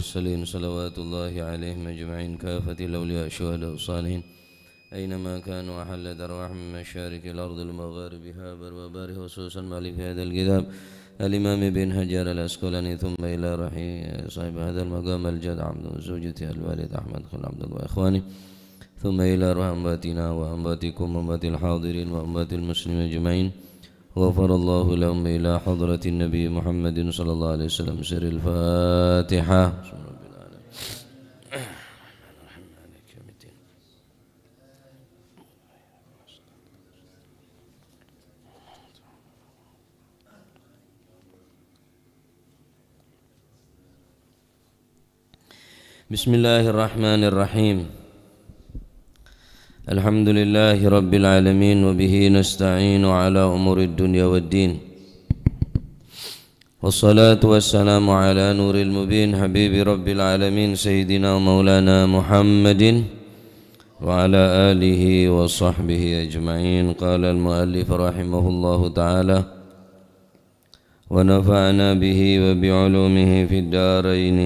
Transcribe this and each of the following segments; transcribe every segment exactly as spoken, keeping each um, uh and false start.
المرسلين، صلوات الله عليهم أجمعين، كافة الأولياء، الشهداء، الصالحين، أينما كانوا، أحلت أرواحهم من مشارق الأرض لمغاربها، بر وبر، خصوصا مؤلف هذا الكتاب، الإمام ابن حجر العسقلاني، ثم إلى روح صاحب هذا المقام، الجد عبد الزوجة الوالد أحمد خليل عبد الله وإخوانه، ثم إلى روح أمواتنا وأمواتكم وأموات الحاضرين وأموات المسلمين أجمعين. غفر الله لهم، إلى حضرة النبي محمد صلى الله عليه وسلم. سر الفاتحة. بسم الله الرحمن الرحيم. الحمد لله رب العالمين، وبه نستعين على أمور الدنيا والدين. والصلاة والسلام على نور المبين، حبيب رب العالمين، سيدنا مولانا محمد وعلى آله وصحبه أجمعين. قال المؤلف رحمه الله تعالى: ونفعنا به وبعلومه في الدارين،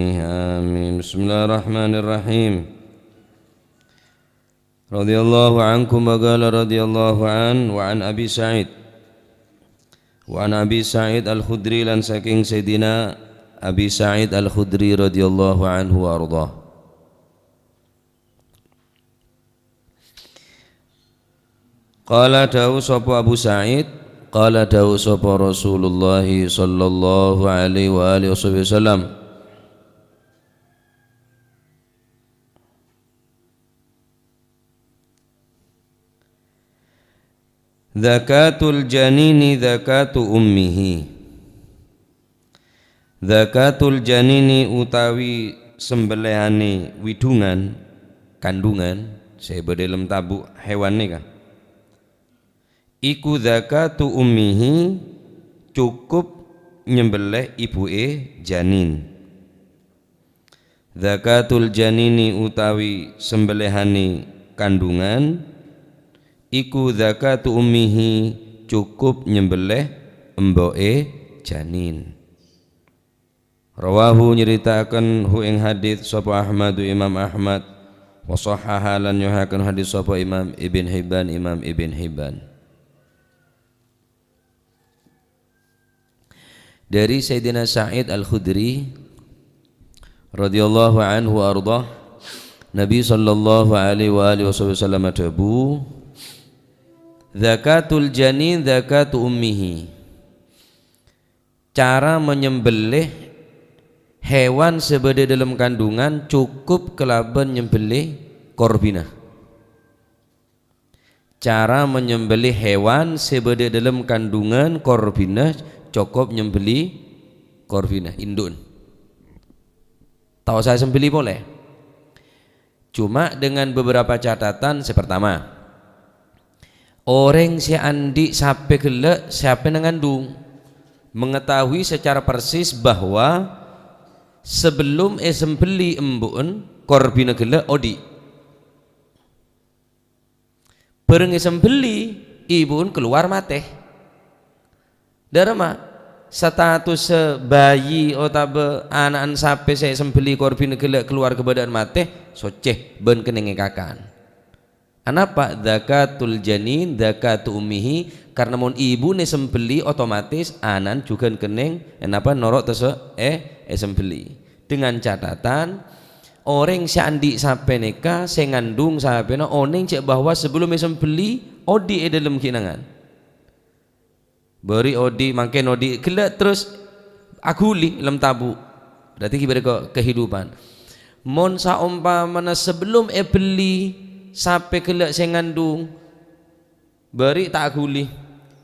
آمين. بسم الله الرحمن الرحيم. رضي الله عنكم، وقال رضي الله عنه، وعن أبي سعيد. وعن أبي سعيد الخدري، lan saking Sayyidina Abi Sa'id Al-Khudri radhiyallahu anhu wa ardhah. Qala, dawuh sapa Abu Sa'id, qala, dawuh sapa Rasulullah sallallahu alaihi wa alihi wasallam, "Zakatul janini zakatu ummihi." Zakatul janini utawi sembelihane widungan, kandungan, se badha dalem tabu' hewan neka. Iku zakatu ummihi, cukup nyembelih ibu'e janin. Zakatul janini utawi sembelihane kandungan, iku zakatu ummihi, cukup nyembelih embo'e janin. Rawahu, nyeritaken hu ing hadits sapa Ahmadu, Imam Ahmad, wa sahhaha, lan nyohaken hadits sapa Imam Ibn Hibban, Imam Ibn Hibban. Dari Sayyidina Sa'id Al-Khudri radhiyallahu anhu wa ardhah, Nabi sallallahu alaihi wa alihi wasallam adhabu, "Zakatul janin zakatu ummihi." Cara menyembelih hewan se badha dalem kandungan cukup kalaban nyembelih korbina. Cara menyembelih hewan se badha dalem kandungan korbina, cokop nyembelih korbina, indu'en. Ta' osa sembelih pole. Cuma dengan beberapa catatan. Se pertama, oreng se andi' sape gella', sapena ngandung, mengetahui secara persis bahwa sebelum esembelih embu'en, korbina gella' odi'. Bareng esembelih, ibu'en keluar mate. Dâremma, status bayi otaba ana'an sape se esembelih korbina gella' keluar kabâdâ'ân mate, socce, bân kennengnge kakan. Anapa? Zakatul janin, zakatu ummihi, karena mon ibuna sembelih, otomatis ana'an jughân kenneng, enapa, noro' tese-, eh, esembelih. Dengan catatan, oreng se andi' sape neka, se ngandung sapena, oneng ce' bahwa sebelum esembelih, odi' e dâlem ghinangan. Bâri' odi', mangkèn odi' ghellâ' terros aghuli lem tabu'. Berarti ghi' bârâ' ko-, kehidupan. Mon saompamana sabellum èbelli sapè ghellâ' sè ngandung, bâri' ta' aghuli.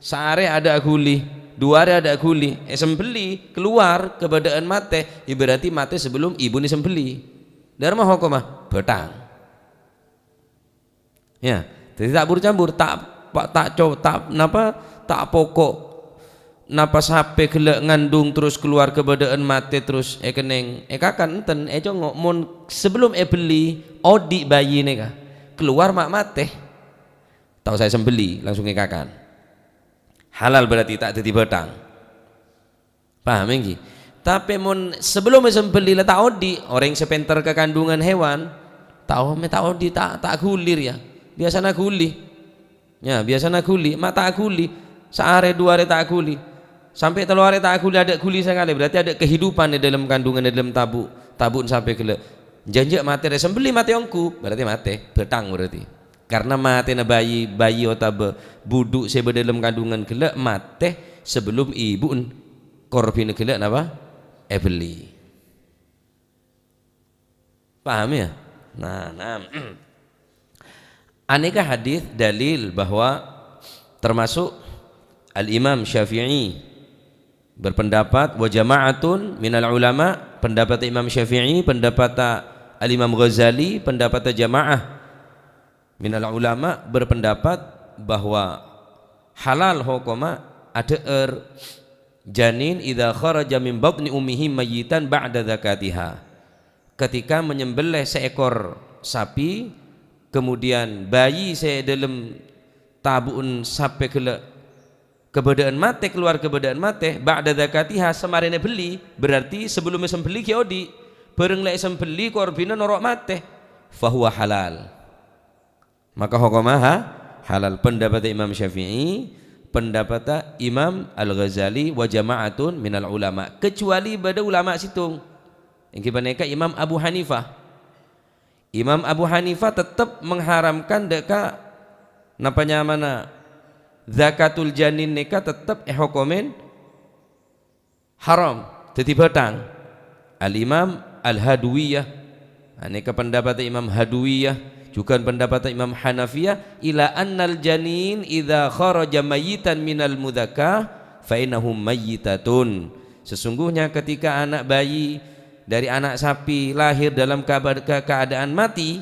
Saarè adâ' aghuli, du arè adâ' aghuli, èsembelli, kalowar kabâdâ'ân matè, ya berarti matè sabellum ibuna èsembelli. Dâ' remma hokomma? Bhâthang. Ya, dhâddhi ta' bur-cambur, ta', pa-, ta' co-, ta', napa, ta' poko'. Napa sapè ghellâ' ngandung terros kalowar kabâdâ'ân matè terros èkennèng èkakan, enten, ècongngo'. Mon sabellum èbelli, odi' bayi nèka kalowar ma' matè, ta' osa èsembelli, langsung èkakan. Halal berarti, ta' dhâddhi bhâthang. Paham ènggi? Tapè mon sabellunna èsembelli la ta' odi', orèng sè pènter ka kandungan hewan, tao mè' ta' odi', ta', ta' ghuli rèya. Biyasana ghuli. Ya, biyasana ghuli, ma' ta' ghuli. Saarè, du arè ta' ghuli. Sampè' tello arè ta' ghuli, adâ' ghuli sakalè, berarti adâ' kehidupan è dâlem kandungan, è dâlem tabu', tabu'na sapè ghellâ'. Jhânjhâ' matè rè, sembelli matè ongghu, berarti matè, bhâthang berarti. Karena matèna bayi, bayi otabâ budhu' sè bâdâ dâlem kandungan ghellâ' matè sabellun ibu'na korbhina ghellâ' napa? Èbelli. Paham ya? Nah, nah. Anèka hadis dalil bahwa termasuk Al-Imam Syafi'i berpendapat, wa jama'atun minal ulama, pendapat Imam Syafi'i, pendapat Al-Imam Ghazali, pendapat jamaah minal ulama berpendapat bahwa halal hokomma adhâ'âr janin idza kharaja min batni ummihi mayyitan ba'da zakatiha. Ketika menyembelih seekor sapi, kemudian bayi sè dâlem tabu'na sapè ghellâ' kabâdâ'ân matè, keluar kabâdâ'ân matè, ba'da zakatiha, samarèna èbelli, berarti sabellunna èsembelli ghi' odi', bhârâng la èsembelli korbhina noro' matè, fahuwa halal. Maka hokomma ha-, halal. Pendapat Imam Syafi'i, pendapat Imam Al-Ghazali, wa jama'atun minal ulama. Kecuali bâdâ ulama sèttong. Èngghi panèka Imam Abu Hanifah. Imam Abu Hanifah tetep mengharamkan dâ' ka napa nyamana zakatul janin nèka tetep èhokomèn haram, dhâddhi bhâthang. Al-Imam Al-Hadwiyah, anèka pendapat Imam Hadwiyah, jhughân pendapat Imam Hanafiyah, ila annal janin idza kharaja mayyitan minal mudzakkah fa innahu mayyitatun. Sesungguhnya ketika anak bayi dari anak sapi lahir dalam kaba-, ke-, keadaan mati,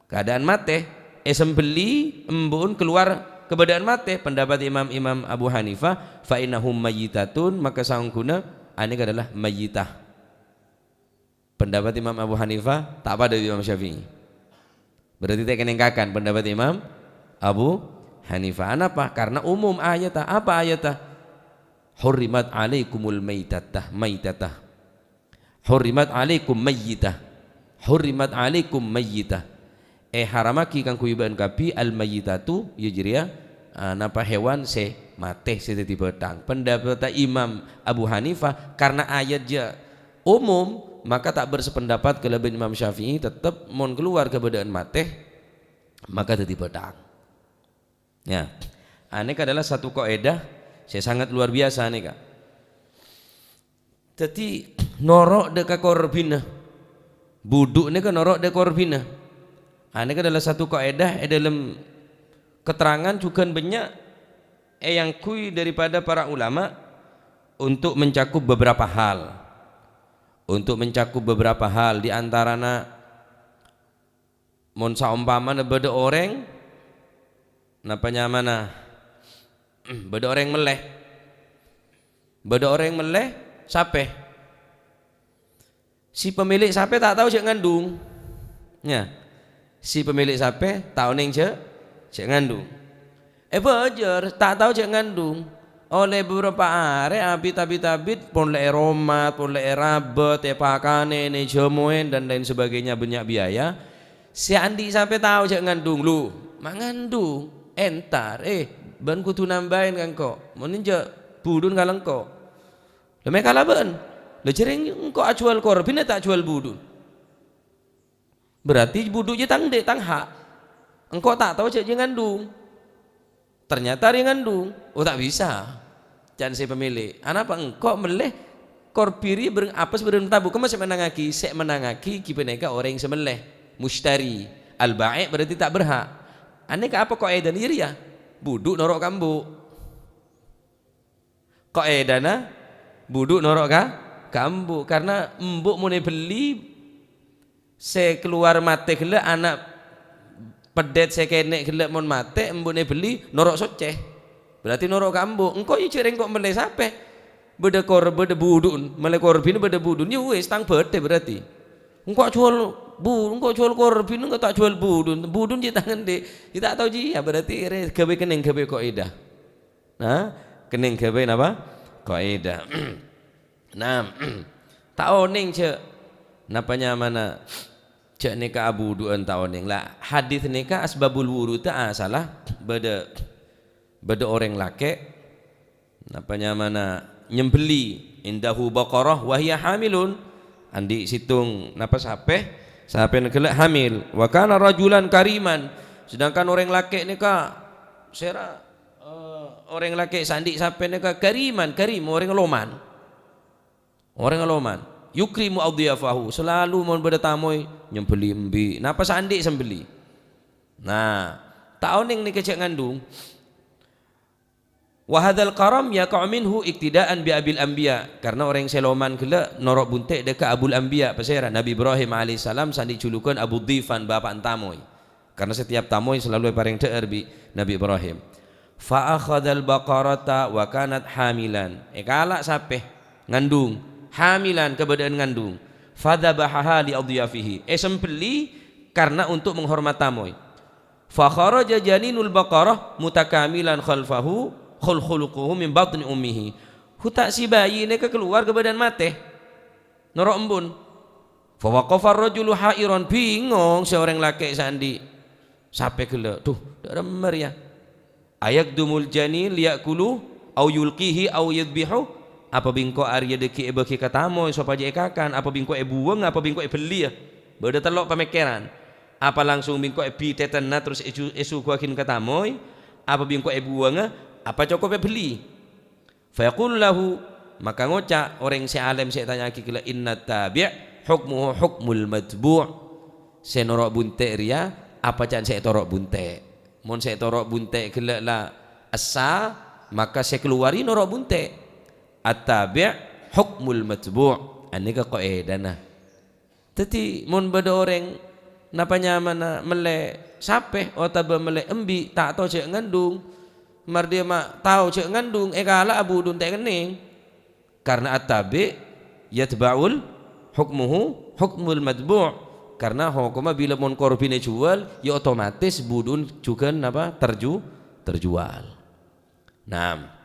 keadaan matè, èsembelli, embu'na keluar kabâdâ'ân matè, pendapat Imam-imam Abu Hanifah, fa innahu mayyitatun, maka saongghuna anèka adalah mayyitah. Pendapat Imam Abu Hanifah ta' padâ bi' Imam Syafi'i. Berarti ta' kènèng kakan pendapat Imam Abu Hanifah. Anapa? Karena umum ayatta. Apa ayatta? Hurrimat alaikumul maitatah, maitatah. Hurrimat alaikum mayyitah. Hurrimat alaikum mayyitah. Èharammaghi kaangghuy bâ'na kabbhi al-mayyitatu, ya jârèya, ah, napa, hewan sè matè, sè dhâddhi bhâthang. Pendapat Imam Abu Hanifah, karena ayat jâ umum, maka ta' bersependapat kalabân Imam Syafi'i, tetep mon keluar kabâdâ'ân matè, maka dhâddhi bhâthang. Ya. Anèka adalah satu kaidah sè sangat luar biasa nèka. Dhâddhi, noro' dâ' ka korbhina. Budhu' nèka noro' dâ' korbhina. Anèka adalah satu kaidah è dâlem keterangan jhughân bânnya' èangghuy daripada para ulama untuk mencakup beberapa hal. Untuk mencakup beberapa hal, di antarana Mon saompamana bâdâ orèng, napa nyamana? Bâdâ orèng mellè. Bâdâ orèng mellè sapè. Si pemilik sapè ta' tao jâ' ngandung. Ya. Si pemilik sapè ta' onèng jâ', jâ' ngandung. Èbâjâr, ta' tao jâ' ngandung. Ollè bâbârâmpa arè abit-abit-abit, pon la èromat, pon la èrabât, èpakanè, èjhâmoè, dan lain sebagainya, bânnya' biaya. Sè andi' sapè tao jâ' ngandung, lu, ma' ngandung, entar, eh, bâ'na kodhu nambâi ka engko'. Mon enjâ', budhuna ka engko'. Lha mè' kalabân. Lha jârèya engko' ajhuwâl korbhina ta' ajhuwâl budhuna. Berarti budhu jâ' tang andi', tang hak. Engko' ta' tao jâ' jâ' ngandung. Ternyata rèya ngandung. Oh, ta' bisa. Can sè pemilik. Anapa engko' mellè korbhina bâreng apes bâreng tabu'? Kemma sè mennangngaghi? Sè mennangngaghi ghi panèka orèng sè mellè. Mushtari. Al-ba'i' berarti ta' berhak. Anèka apa kaèdana? Iyâ rèya. Budhu noro' ka embu'. Kaèdana budhu noro' ka, ka embu', karna embu' mon èbelli sè kalowar matè ghellâ', ana' peddhât sè kènè' ghellâ' mon matè, embu'na èbelli noro' soccè. Berarti noro' ka embu'. Engko' iyâ jârèya engko' mellè sapè? Bâdâ kor-, bâdâ budhu'na, mellè korbhina bâdâ budhu'na, iyâ wis, tang bâdâ berarti. Engko' ajhuwâl bu-, engko' ajhuwâl korbhina, engko' ta' ajhuwâl budhu'na. Budhu'na jâ' tang andi', iyâ ta' tao jiyâ, berarti rè ghâbây kennèng ghâbây kaèdah. Nah, kennèng ghâbây napa? Kaèdah. Nah, ta' onèng jhâ' napa nyamana jhâ' nèka abudhu'ân ta' onèng. La, hadis nèka asbabul wurud ta' asalla bâdâ, bâdâ orèng lakè', napa nyamana, nyembelli indahu baqarah wa hiya hamilun. Andi' sèttong napa sapè, sapèna ghellâ' hamil. Wa kana rajulan kariman. Sedangkan orèng lakè' nèka sèra, eh, orèng lakè' sè andi' sapè nèka kariman, karim, orèng loman. Orèng loman. Yukrimu adhiyafahu, salalu mon bâdâ tamoy nyembelli embi'. Napa sè andi' sembelli. Nah, ta' onèng nèka jhâ' ngandung. Wa hadzal karam yaqa'u minhu iqtida'an bi abil anbiya, karena orèng sè loman ghellâ' noro' bunte' dâ' ka abul anbiya, pasèra Nabi Ibrahim alaihissalam sè andi' julukan Abu Dhifan, bapa'na tamoy. Karena setiap tamoy selalu èparèng dhâ'âr bi' Nabi Ibrahim. Fa akhadzal baqarata wa kanat hamilan. Èkala' sapè, ngandung, hamilan, kabâdâ'ân ngandung. Fadzabahaha li adhiyafihi. Èsembelli karena untuk menghormat tamoy. Fa kharaja janinul baqarah mutakamilan khalfahu khul-, khuluquhu min batni ummihi. Huta' si bayi nèka kalowar kabâdâ'ân matè. Noro' embun. Fa waqafa ar-rajulu hairan, bingong sè orèng lakè' sè andi' sapè ghellâ'. Dhu, dâ' remma rèya. Ayaqdumul janin liya'kulu au yulqihi au yudhbihu? Apa bi' engko' arèya dhâggi' èbâghi ka tamoy sopajâ èkakan? Apa bi' engko' èbuwâng? Apa bi' engko' èbelliyâ? Bâdâ tello' pamèkkèran. Apa langsung bi' engko' èbitètèna terros èju-, èsuguwaghin ka tamoy? Apa bi' engko' èbuwângnga? Apa cokop èbelli? Fa yaqulu lahu, maka ngoca' orèng sè alèm sè ètanya'aghi ghellâ', "Inna tabi' hukmuhu hukmul matbu'." Sè noro' bunte' rèya apa ca'na sè ètoro' bunte'. Mon sè ètoro' bunte' ghellâ' la essa, maka sè kalowar noro' bunte'. At-tabi' hukmul matbu'. Anèka kaèdana. Dhâddhi, mon bâdâ orèng napa nyamana mellè sapè otabâ mellè embi', ta' tao jhâ' ngandung. Mardhiyâ ma' tao jhâ' ngandung, èkala' abudhun ta' kennèng. Karna at-tabi' yatba'ul hukmuhu hukmul matbu'. Karna hokomma bilâ mon korbhina èjhuwâl, ya otomatis budhun jhughân napa terju-, terjuwâl. Naam.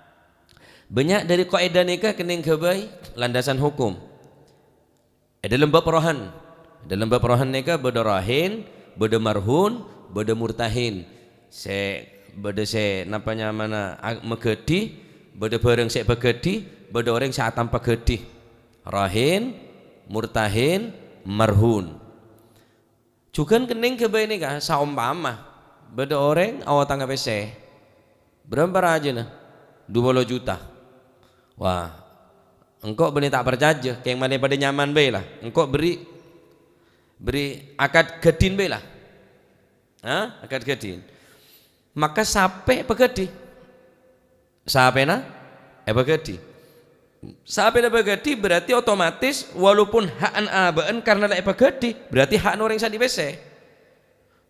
Bânnya' dhâri kaèdah nèka kennèng ghâbây landasan hokom. È dhâlem bab rohan, è dhâlem bab rohan nèka bâdâ rahin, bâdâ marhun, bâdâ murtahin. Sè, bâdâ sè napa nyamana a-, maghâdhi, bâdâ bhârâng sè èpaghâdhi, bâdâ orèng sè atampa ghâdhi. Rahin, murtahin, marhun. Jhughân kennèng ghâbây nèka, saompama bâdâ orèng aotangnga pèssè. Bârâmpa rajâna? Du polo juta. Wah, engko' bânnè ta' parcajâ, kèng malè padâ nyaman bhâi la. Engko' berri', berri' akad ghâdhin bhâi la. Hah? Akad ghâdhin. Maka sapè èpaghâdhi. Sapèna èpaghâdhi. Sapèna èpaghâdhi berarti otomatis walaupun ha'na abâ'na karna la èpaghâdhi, berarti ha'na orèng sè andi' pèssè.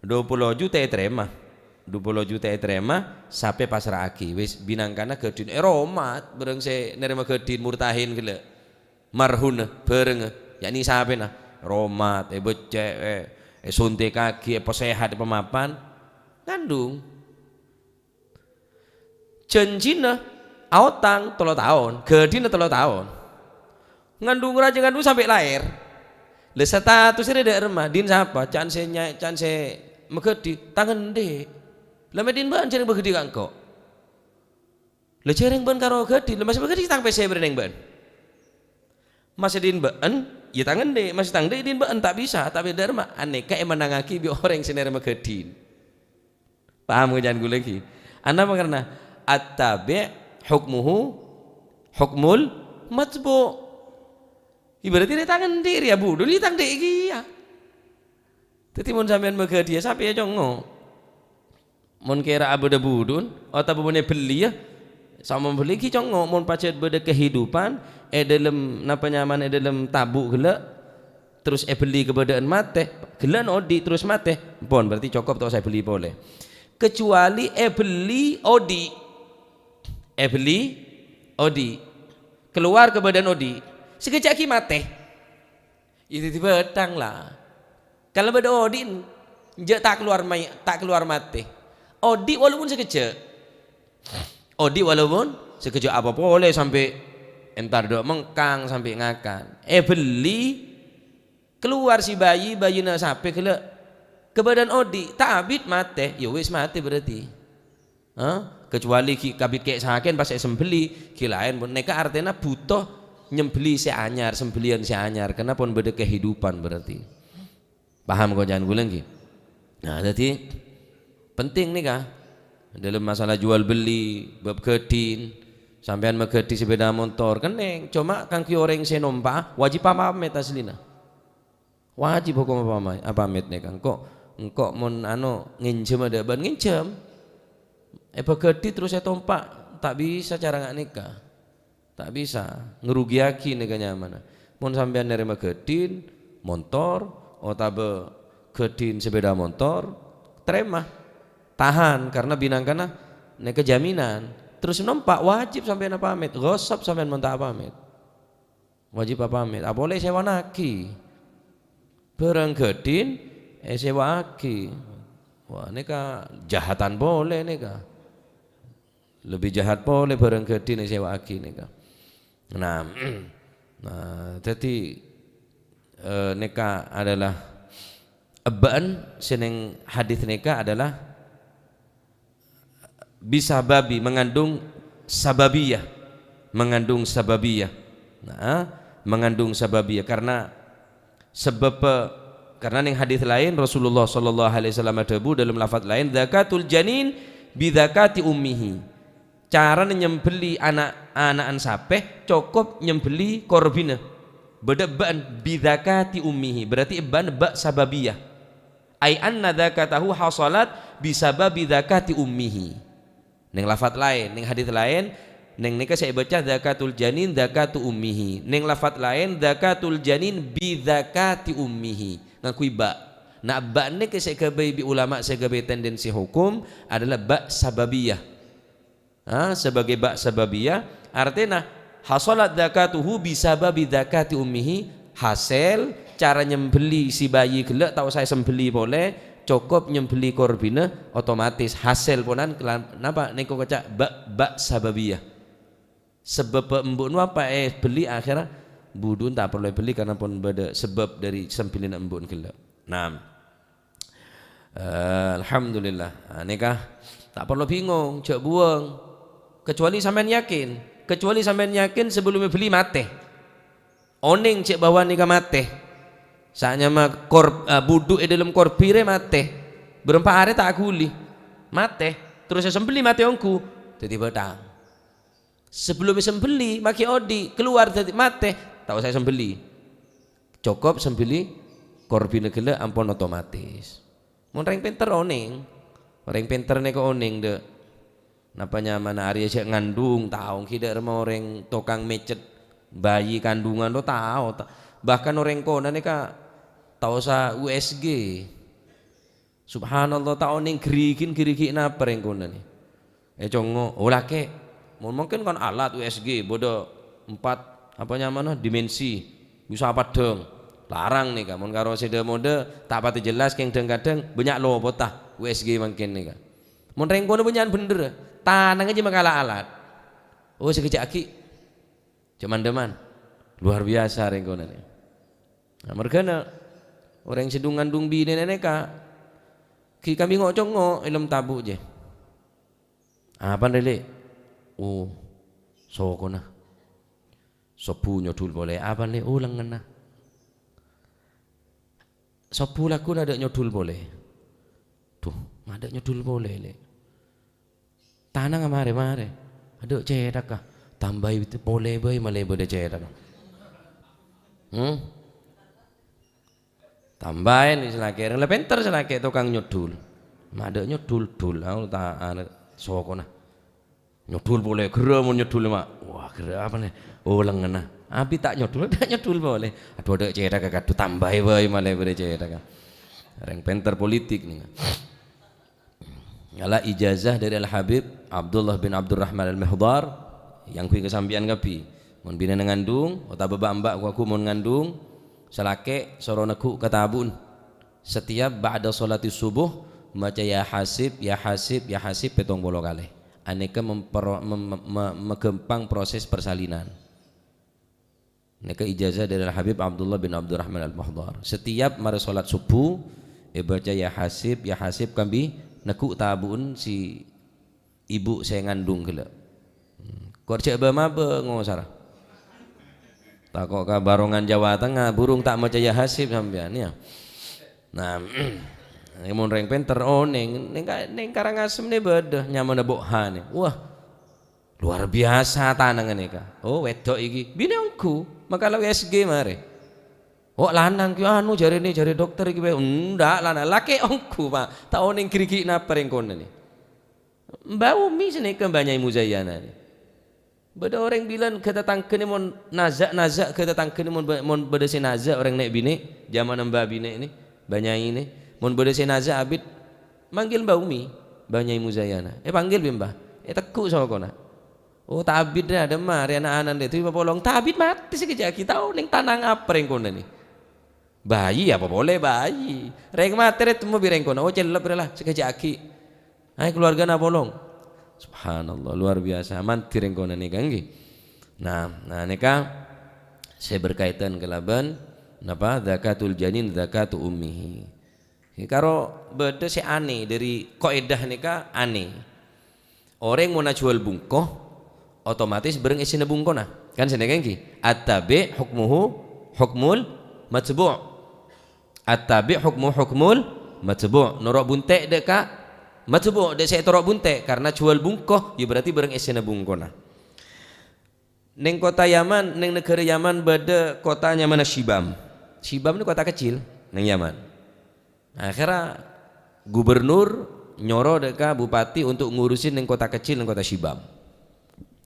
Du polo juta ètarèma. Du polo juta ètarèma, sapè pasra'aghi. Wis, bhârângkana ghâdhin èromat, bhârâng sè narèma ghâdhin murtahin ghellâ'. Marhunna, bhârângnga, yakni sapèna. Èromat, èbhâcce', è-, èsuntikkaghi, èpasehat, èpamapan. Ngandung. Janjina aotang tello taon, ghâdhina tello taon. Ngandung rajâ ngandung sampè' laèr. Lha, status rè dâ' remma, din sapa? Can sè nya-, can sè maghâdhi, tang andi'. Lha, mè' din bâ'na jhâreng maghâdhi ka engko'? Lha, jhâreng bâ'na karo ghâdhi, lha, masè maghâdhi tang pèssè bârâ' neng bâ'na? Masè din bâ'na, ya tang andi', masè tang andi' din bâ'na, ta' bisa, ta' bhidhâ remma. Anèka èmennangngaghi bi' orèng sè narèma ghâdhi. Paham kan kaulâ ghi? Anapa karna at-tabi' hukmuhu hukmul matbu'. Ibarat rè tang andi' rè abudhun, ya tang andi' kèya. Dhâddhi mon sampèyan maghâdhiyâ, sampèyan congngo'. Mon kèra abâdâ budhun, otabâ mon èbelliyâ, sampèyan belliyâ ghi congngo'. Mon pajhât bâdâ kehidupan è dhâlem, napa nyamana, è dhâlem tabu' ghellâ', terros èbelli kabâdâ'ân matè, ghellâ'ân odi' terros matè, ampon, berarti cokop, ta' osa èbelli polè. Kecuali èbelli odi'. Èbelli odi'. Kalowar kabâdâ'ân odi'. Sakejjhâ' ghi matè. Iyâ dhâddhi bhâthang, la. Kala bâdâ odi', jhâ' ta' kalowar may-, ta' kalowar matè. Odi' walaupun sakejjhâ'. Odi' walaupun sakejjhâ' apa polè sampè' Entar dâ' mengkang sampè' ngakan. Èbelli, kalowar si bayi, bayina sapè ghellâ'. Kabâdâ'ân odi', ta' abit matè. Ya wis matè berarti. Hah? Kecuali ghi' kabit kè' sakèn pas èsembelli, ghi' laèn pon. Nèka artèna bhuto nyembelli sè anyar, sembellian sè anyar. Karena pon bâdâ kehidupan berarti. Paham koca'an kaulâ, ngghi? Nah, dhâddhi penting nèka. Dalam masalah jual beli, bab ghâdhina, sampèyan maghâdhi sepeda motor, kennèng. Coma kaangghuy orèng sè nompa', wajib apamèt aslina. Wajib hokom apamè-, apamèt nèka. Engko', engko' mon anu, ngènjhâm adâ' bân ngènjhâm. Èpaghâdhi terros ètompa', ta' bisa cara nga' nèka. Ta' bisa, ngrugiyaghi nèka nyamana. Mon sampèyan narèma ghâdhina, montor, otabâ ghâdhina sepeda montor, tarèma. Tahan, karena binangkana nèka jaminan. Terros nompa' wajib sampèyan apamèt, ghosop sampèyan mon ta' apamèt. Wajib apamèt, apolè èsèwanaghi. Bhârâng ghâdhina èsèwa'aghi. Wah, nèka jahatan polè nèka. Lebih jahat polè bhârâng ghâdhina èsèwa'aghi nèka. Nah, nah, dhâddhi, eh, nèka adalah ebbâ'ân sè neng hadis nèka adalah bisababi, mengandung sababiyah, mengandung sababiyah. Nah, mengandung sababiyah karena sebab, karena neng hadis laèn Rasulullah sallallahu alaihi wasallam adhâbu dalam lafaz laèn, "Zakatul janin bi zakati ummihi." Carana nyembelli ana'-, ana'na sapè cokop nyembelli korbhina. Bâdâ ebbâ'ân bi zakati ummihi, berarti ebbâ'ân ba' sababiyah. Ai anna zakatahu hasalat bisababi zakati ummihi. Neng lafat laèn, neng hadits laèn, neng nèka sè èbâca zakatul janin zakatu ummihi. Neng lafat laèn, zakatul janin bi zakati ummihi. Ngangghuy ba'. Na, ba' nèka sè èghâbây bi' ulama sè èghâbây tendensi hukum adalah ba' sababiyah. Ha, sebagai ba' sababiyah, artèna hasalat zakatuhu bi sababi zakati ummihi, hasèl cara nyembelli si bayi ghellâ' ta' osa èsembelli polè, cokop nyembelli korbhina, otomatis hasèl ponan kelan-, napa? Nèko kaca ba', ba' sababiyah. Sabâbbhâ embu'na apa èbelli akhèrra budhu'na ta' parlo èbelli karena pon bâdâ sabâb dâri sembellina embu'na ghellâ'. Naam. Eh, alhamdulillah. Nah, nèka ta' parlo bingung, jhâ' buwâng. Kecuali sampèyan yakin, kecuali sampèyan yakin sebelum èbelli matè. Onèng jhâ' bahwa nèka matè. Sanyama kor-, eh, budhu' è dâlem korbhi rè matè. Bârâmpa arè ta' aghuli. Matè. Terros èsembelli matè ongghu. Dhâddhi bâthang. Sebelum èsembelli, maghi odi', kalowar dhâddhi matè, ta' osa èsembelli. Cokop sembelli korbhina ghellâ' ampon otomatis. Mon rèng pènter onèng, rèng pènter nèka onèng, dâ'. Napa nyamana arèya jhâ' ngandung, tao ghi' dâ' remma orèng tokang mècet bayi kandungan lo tao, ta-, bahkan orèng kona nèka ta' osa U S G. Subhanallah, ta' onèng gherighin, gherighi' napa rèng kona nè. Ècongngo', oh, lakè'. Mon mungkin kan alat U S G, bâdâ empat, apa nyamana, dimensi. Bisa paddhâng. Larang nèka, mon karo sè dâ-modâ, ta' patè jelas, kèng dhâng-kadhâng, bânnya' lopot, ta, U S G mangkèn nèka. Mon rèng kona bânnya'an bhendher, tanangnga jiyâ makala alat. Oh, sakejjhâ' aghi'. Coma dâman. Luar biasa rèng kona nè. Nah, mergana orèng sè dung-ngandung binèna nèka ghi' kambhi ngo'-congngo' è dâlem tabu' jiyâ. Apana, Lè'? Oh, sokona. Sobbhu nyodhul polè. Apana, Lè'? Oh, lengngenna. Sobbhu lagghu' adâ' nyodhul polè. Duh, ma' adâ' nyodhul polè, Lè'. Tanangnga marè-marè. Adâ' cèthagghâ. Tambâi polè bhâi malè bâdâ cèthagghâ. Hmm? Tambâi nè sè lakè'. Rèng la pènter sè lakè' tokang nyodhul. Ma' adâ' nyodhul, dhul. Aoh, ta-, ana-, sokona. Nyodhul polè, ghârâ mon nyodhul, Ma'. Wah, ghârâ apa nè? Oh, lengngenna. Abit ta' nyodhul, ta' nyodhul polè. Adhu, adâ' cèthagghâ, kadhu tambâi bhâi malè bâdâ cèthagghâ. Rèng pènter politik nè. Ngala' ijazah dâri Al-Habib Abdullah bin Abdurrahman Al-Mihdar, èyangghuy ka sampèyan kabbhi. Mon binèna ngandung, otabâ bâ'-embâ' ghu-, ghu mon ngandung, sè lakè' soro neggu' ka tabu'na. Setiap ba'da sholati subuh, maca Ya Hasib, Ya Hasib, Ya Hasib pèttong polo kalè. Anèka mempro-, mem-, me-, maghâmpang proses persalinan. Nèka ijazah dâri Al-Habib Abdullah bin Abdurrahman Al-Mahdhar. Setiap marè sholat subuh, èbâca "Ya Hasib, ya Hasib" kambi neggu' tabu'en si ibu sè ngandung ghellâ'. Hmm. Kor jhâ' bâ-mabâ ngosara. Tako' ka barongan Jawa Tengah, burung ta' maca "Ya Hasib" sampèyan, ya. Nah, mon rèng pènter, onèng, nèng ka-, nèng Karangasem nè bâdâ, nyamana Bok Ha nè. Wah, luar biasa tanangnga nèka. Oh, wedok iki. Binè' ongghu, makala U S G marè. Oh, lanang ki anu, jarèna, jarè dokter iki bhâi. Endak, lanang. Lakè' ongghu, Pak. Ta' onèng ghi-righi' napa rèng kona nè. Mbah Umi sanèka Mbah Nyai Muzayana nè. Bâdâ orèng bilân ghâ' tatangghâna mon naza'-naza' ghâ' tatangghâna mon bâ-, mon bâdâ sè naza' orèng nè' binè', jhâman mbah binè' nè, Mbah Nyai nè. Mon bâdâ sè naza' abit, manggil Mbah Umi, Mbah Nyai Muzayana. Èpanggil bi' Mbah, èteggu' sokona. Oh, ta' abit rè, adâmma rè ana'-ana' rè, dhu papolong. Ta' abit matè sakejjhâ' aghi', ta' onèng tanang apa rèng kona nè. Bayi apa polè bayi. Rèng matè rè temmo bi' rèng kona. Oh, cellep rè la, sakejjhâ' aghi'. Ayo keluargana polong. Subhanallah, luar biasa. Mandhi rèng kona nèka, ngghi. Nah, nah, nèka sè berkaitan kalabân napa? Zakatul janin, zakatu ummihi. Karo bâdâ sè anè dâri kaèdah nèka anè. Orèng mon ajhuwâl bungko, otomatis bârâng èssèna bungkona. Kan sanèka ngghi? At-tabi' hukmuhu hukmul matbu'. At-tabi' hukmuhu hukmul matbu'. Noro' bunte' dâ' ka matbu', dâ' sè ètoro' bunte', karna jhuwâl bungko, ya berarti bârâng èssèna bungkona. Neng kota Yaman, neng negara Yaman bâdâ kota nyamana Shibam. Shibam ini kota kecil neng Yaman. Akhirnya gubernur nyoro dâ' ka bupati untuk ngurusin neng kota kecil, neng kota Shibam.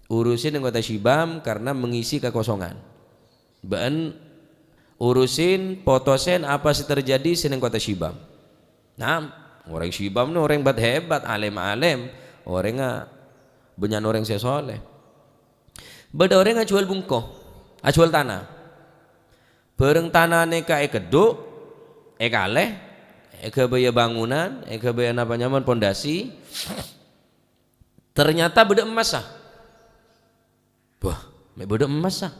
Urusin neng kota Shibam karena mengisi kekosongan. Bâ'en urusin, potosen apa sè terjadi sè neng kota Shibam. Nah, orèng Shibam ni orèng bat-hebat, alèm-alèm, orèngnga bânnya' orèng sè soleh. Bâdâ orèng ajhuwâl bungko, ajhuwâl tana. Bârâng tana nèka èkeddhu', èkalè, èghâbâyâ bangunan, èghâbâyâ napa nyamana pondasi. Ternyata bâdâ emmassa. Wah, mè' bâdâ emmassa.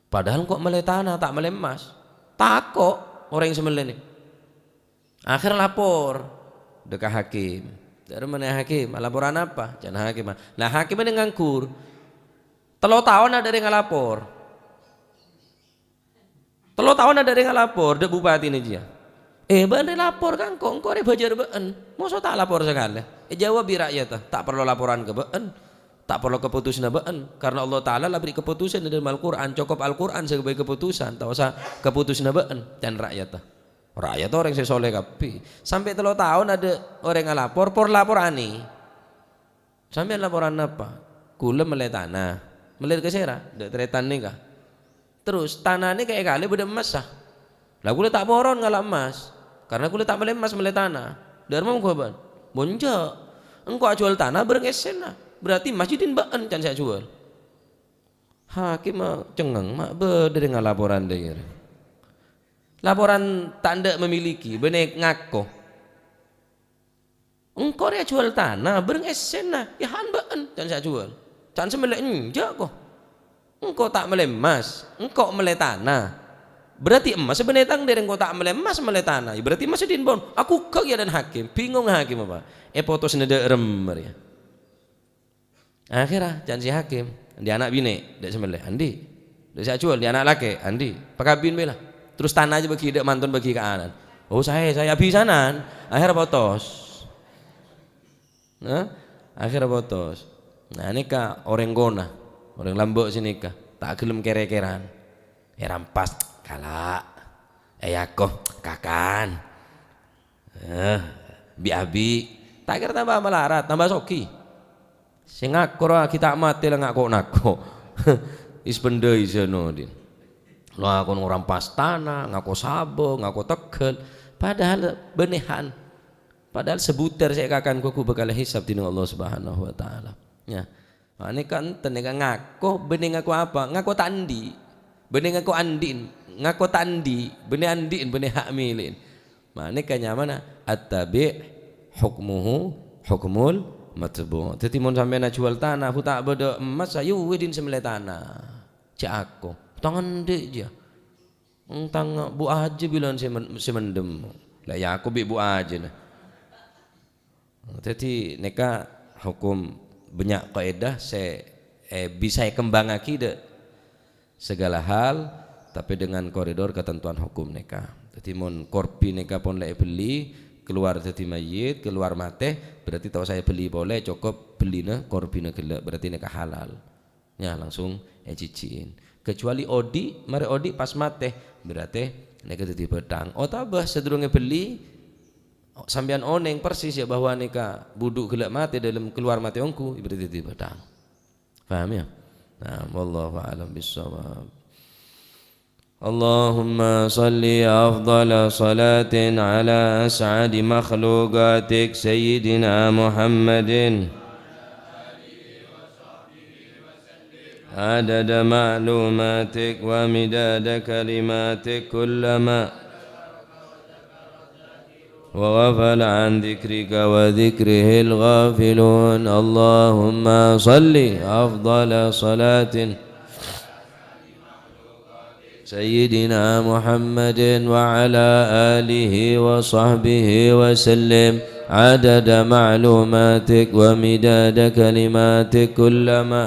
Padahal engko' mellè tana, ta' mellè emmas. Tako' orèng sè mellè nè. Akhèr lapor dâ' ka hakim. Dâ'remma nè hakim, "Laporan apa?" Can hakim. Lah, hakim ini nganggur. Tello taon adâ' rèng ngalapor. Tello taon adâ' rèng ngalapor dâ' bupati nè jiyâ. "Eh, bâ'en rè lapor ka engko', engko' rè bâjâr bâ'en. Moso ta' lapor sakalè?" Èjâwâb bi' ra'yatta, "Ta' parlo laporan ka bâ'en. Ta' parlo kapotosanna bâ'en. Karna Allah Ta'ala la bâri' kapotosan è dâlem Al-Qur'an, cokop Al-Qur'an sè èghâbây kapotosan, ta' osa kapotosanna bâ'en," can ra'yatta. Ra'yat orèng sè soleh kabbhi. Sampè' tello taon adâ' orèng ngalapor, por-lapor anè. "Sampèyan laporan napa?" "Kaulâ mellè tana." "Mellè ka sèra?" "Dâ' tarètan nèka." "Terros, tana nèka èkalè bâdâ emmassa." "Lah, kaulâ ta' poron ngala' emmas, karna kaulâ ta' mellè emmas, mellè tana." "Dâ'remma mongghu bâ'en?" "Mon enjâ', engko' ajhuwâl tana bârâng èssèna. Berarti emmas jiyâ dhin bâ'en can sè ajhuwâl." Hakim cengngeng, ma' bâdâ rèng ngalaporan dâ' iyâ. Laporan ta' endâ' memiliki, bânnè ngako. "Engko' rè ajhuwâl tana, bârâng èssèna, ya han bâ'en, can sè ajhuwâl. Can sè mellè enjâ', ko. Engko' ta' mellè emmas, engko' mellè tana. Berarti emmas bânnè tang dâri engko' ta' mellè emmas, mellè tana. Ya berarti emmas dhin bâ'en." Aghugghâ' kèya dâ' hakim, bingung hakim apa. Èpotos nè dâ' remma rèya. Akhèrra, can sè hakim, "Andi' ana' binè'?" "Dâ' sè mellè." "Andi'." "Dâ' sè ajhuwâl?" "Andi' ana' lakè'." "Andi'." "Pakabin bhâi la. Terros tana jiyâ bâgi dâ' manton bâgi ka ana'na." "Oh, saè, saè abisanan." Akhèrra potos. Hah? Akhèrra potos. Nah, nèka orèng kona, orèng lambâ' sè nèka, ta' ghellem kèr-kèran. Èrampas, kala'. Èako, kakan. Eh, bi-abi. Ta' kèra tamba malarat, tamba soghi. Sè ngako ra ghi' ta' matè la ngako-nako. Is bendhâi sè nodin. Lakon ngorampas tana, ngako sabâ, ngako tegghâl. Padahal bânnè han. Padahal sabutèr sè èkakan ghu-, ghu bhâkal èhisab dhinèng Allah Subhanahu wa Ta'ala. Ya. Ma'nè kan tennèng ngako, bânnè ngako apa? Ngako ta' andi'. Bânnè ngako andi'en, ngako ta' andi', bânnè andi'en, bânnè ha' mèlè'en. Ma'nè ka nyamana, at-tabi' hukmuhu hukmul matbu'. Dhâddhi, mon sampèyan ajhuwâl tana, bu ta' bâdâ emmas, ayo wèdin sè mellè tana. Jhâ' ako. Tang andi' jiyâ. Entang Bu' Ajâ bilân sè men-, sè mendem. La Yakub bi' Bu' Ajâ, nah. Dhâddhi, nèka hokom bânnya' kaèdah sè, eh, bisa èkembhângaghi dâ' segala hal, tapè dengan koridor ketentuan hokom nèka. Dhâddhi, mon korbi nèka pon la èbelli, kalowar dhâddhi mayyit, kalowar matè, berarti ta' osa èbelli polè, cokop bellina korbina ghellâ', berarti nèka halal. Ya, langsung èjhijhi'in. Kecuali odi', marè odi' pas matè, berarti nèka dhâddhi bhâthang. Otabâ sadurungnga èbelli, sampèyan onèng persis ya bahwa nèka budhu ghellâ' matè dâlem kalowar matè ongghu, berarti dhâddhi bhâthang. Paham ya? Nah, wallahu a'lam bissawab. اللهم صل أفضل صلاة على أسعد مخلوقاتك سيدنا محمد عدد معلوماتك ومداد كلماتك كلما وغفل عن ذكرك وذكره الغافلون. اللهم صل أفضل صلاة سيدنا محمد وعلى آله وصحبه وسلم عدد معلوماتك ومداد كلماتك كلما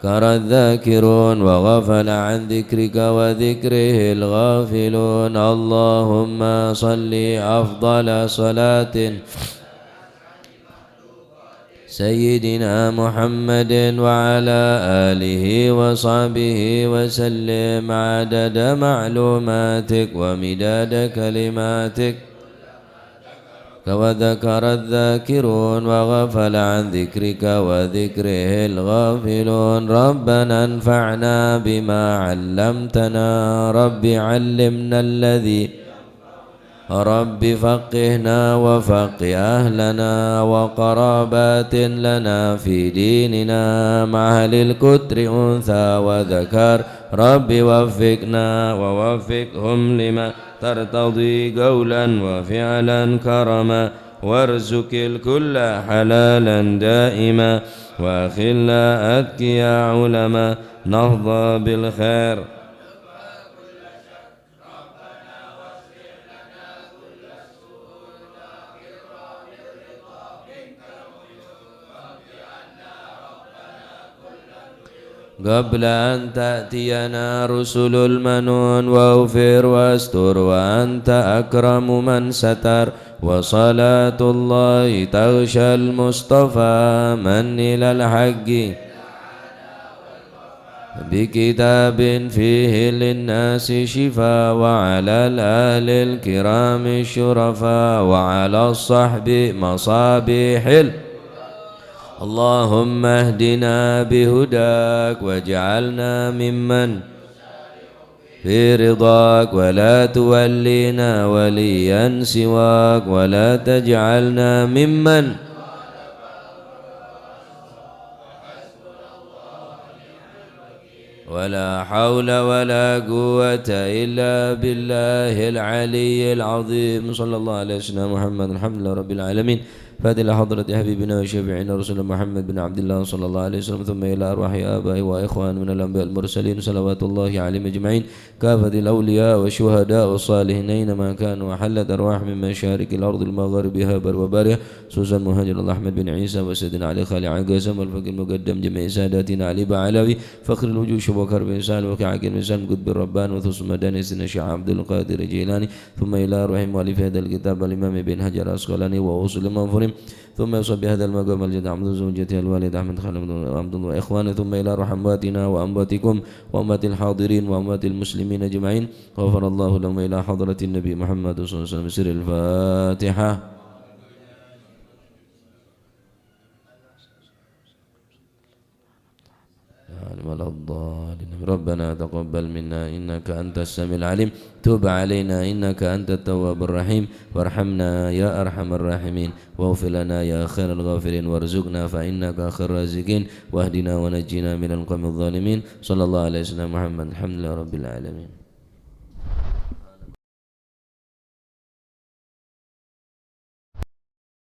ذكر الذاكرون وغفل عن ذكرك وذكره الغافلون. اللهم صل أفضل صلاة سيدنا محمد وعلى آله وصحبه وسلم عدد معلوماتك ومداد كلماتك وذكر الذاكرون وغفل عن ذكرك وذكره الغافلون. ربنا انفعنا بما علمتنا. رب علمنا الذي رب فقهنا وفقه أهلنا وقرابات لنا في ديننا مع أهل القطر أنثى وذكر. رب وفقنا ووفقهم لما ترتضي قولا وفعلا كرما وارزق الكل حلالا دائما وأخلاء أتقياء علما نهضى بالخير. قبل أن تأتينا رسل المنون واغفر واستر وأنت أكرم من ستر وصلاة الله تغشى المصطفى من إلى الحق بكتاب فيه للناس شفاء وعلى الآل الكرام الشرفاء وعلى الصحب مصابيح ال-، اللهم اهدنا بهداك واجعلنا ممن في رضاك ولا تولينا وليا سواك ولا تجعلنا ممن ولا حول ولا قوة إلا بالله العلي العظيم. صلى الله على سيدنا محمد. الحمد لله رب العالمين. فاتحة إلى حضرة حبيبنا وشفيعنا رسول محمد بن عبد الله صلى الله عليه وسلم، ثم إلى أرواح آبائه وإخوانه من الأنبياء المرسلين، صلوات الله عليهم أجمعين، كافة الأولياء والشهداء والصالحين أينما كانوا، وحلت أرواحهم من مشارق الأرض لمغاربها برها وبحرها، خصوصا مهاجر الله أحمد بن عيسى وسيدنا علي خالع قاسم والفقيه المقدم جميع ساداتنا علي بعلوي فخر الوجود شبوك حرب إنسان وكي عاقل إنسان قطب الربان وثوث مداني سيدنا الشيخ عبد القادر الجيلاني، ثم إلى أرواح مؤلف هذا الكتاب الإمام ابن حجر العسقلاني وأصول المغفورين، ثم يصب بهذا المقام الجد عبد زوجته الوالد أحمد خالد عبد الله وإخوانه، ثم إلى أرواح أمواتنا وأمواتكم وأموات الحاضرين وأموات المسلمين أجمعين، غفر الله لهم وإلى حضرة النبي محمد صلى الله عليه وسلم. سر الفاتحة. آمين ولا الضالين. ربنا تقبل منا إنك أنت السميع العليم، تب علينا إنك أنت التواب الرحيم، وارحمنا يا أرحم الراحمين، واغفر لنا يا خير الغافرين، وارزقنا فإنك خير الرازقين، واهدنا ونجنا من القوم الظالمين. صلى الله على سيدنا محمد. الحمد لله رب العالمين.